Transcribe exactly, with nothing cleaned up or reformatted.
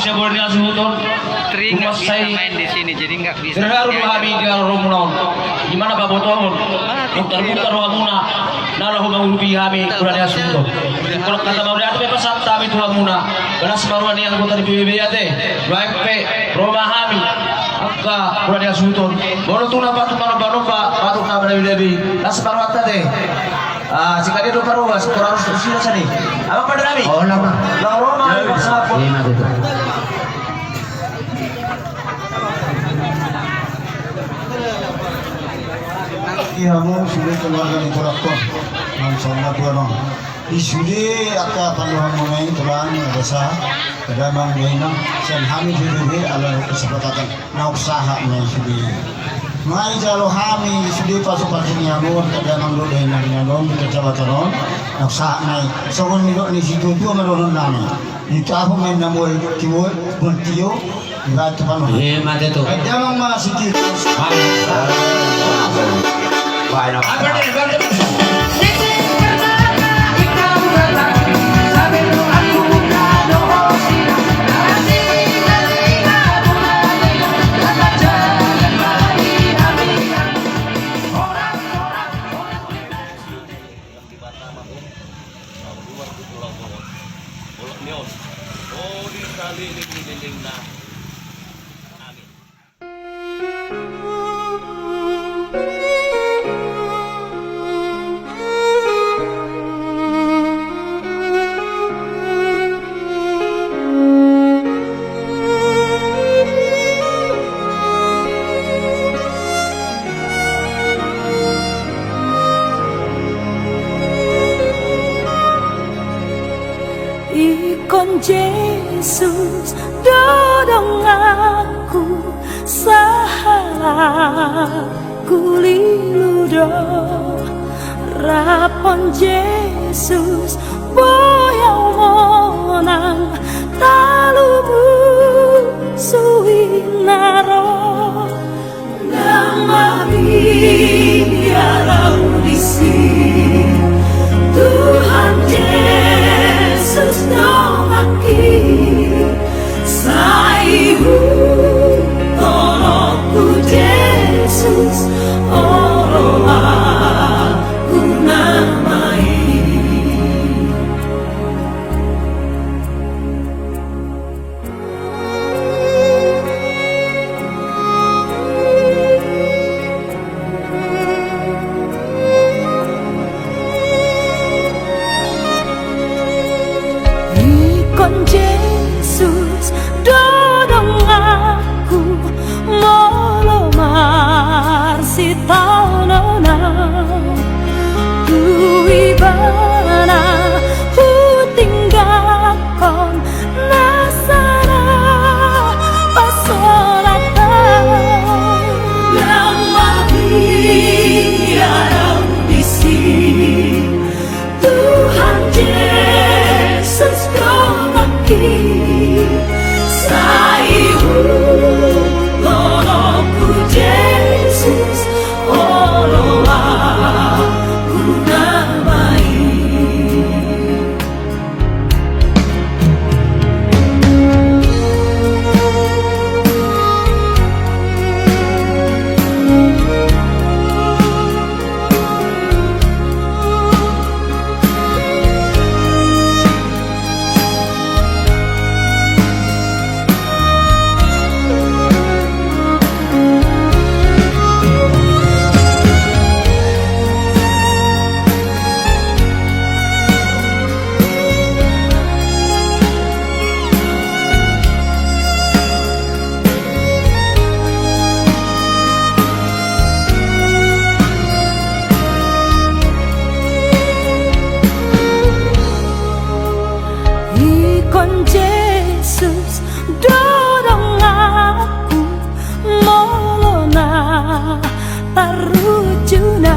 Sian boru ni hasuhuton. Teringat bisa main di sini, jadi nggak bisa. Terharu do hami di haroromuna on. Di mana pabotohon? Mutar-mutar do hamuna na laho mangurupi hami boru ni hasuhuton. Ingkon hata mauliate pe pasahat hami tu hamuna. Balas ma roha ni anggota ni P B B ate. Baen pe ro ma hami angka boru ni hasuhuton. Molo tung na patut manomba-nomba, patut na manabi-nabi. Las ma rohanta ate. Ah, singkat dia do parua, sekolah harus sini sini. Apa pada kami? Oh, lama. Lama. Iya, betul. Iya, mau sudah keluarga di Puraton. Langsung lah dua dong. Di sude angka pandohan mengenai tulang, ada sah, ada mang dainang, sian hami di sude ala kesepakatan. Naung sahat ma i sude. Nunga dijalo hami sude pasu-pasu ni hamu, angka damang dohot dainang ni hamu di kecamatan on. Naung sahat ma i. Songon nidok ni situatua ma dohonon nami. Di tahu main na mual tiwul, mual tio, dibantu panuh. Ima tutu. Baen damang ma si Titus. Baen. Baen. Apa nih? Ingkon Jesus do donganku sahalak kulilu do. Rap on Jesus boi au monang talu musu i na ro. Ndang mabiar au disi, Tuhan Jesus donganki. Sai hutolongku Jesus, olo au na ma i. Ingkon Jesus do donganku molo marsitaonon au. Tu Ibana hutinggangkon na sada pasolatan. Ndang mabiar au disi, Tuhan Jesus donganki. Sai hutolongku Jesus, olo au na ma i. Ingkon Jesus do donganku molo na tarujuna.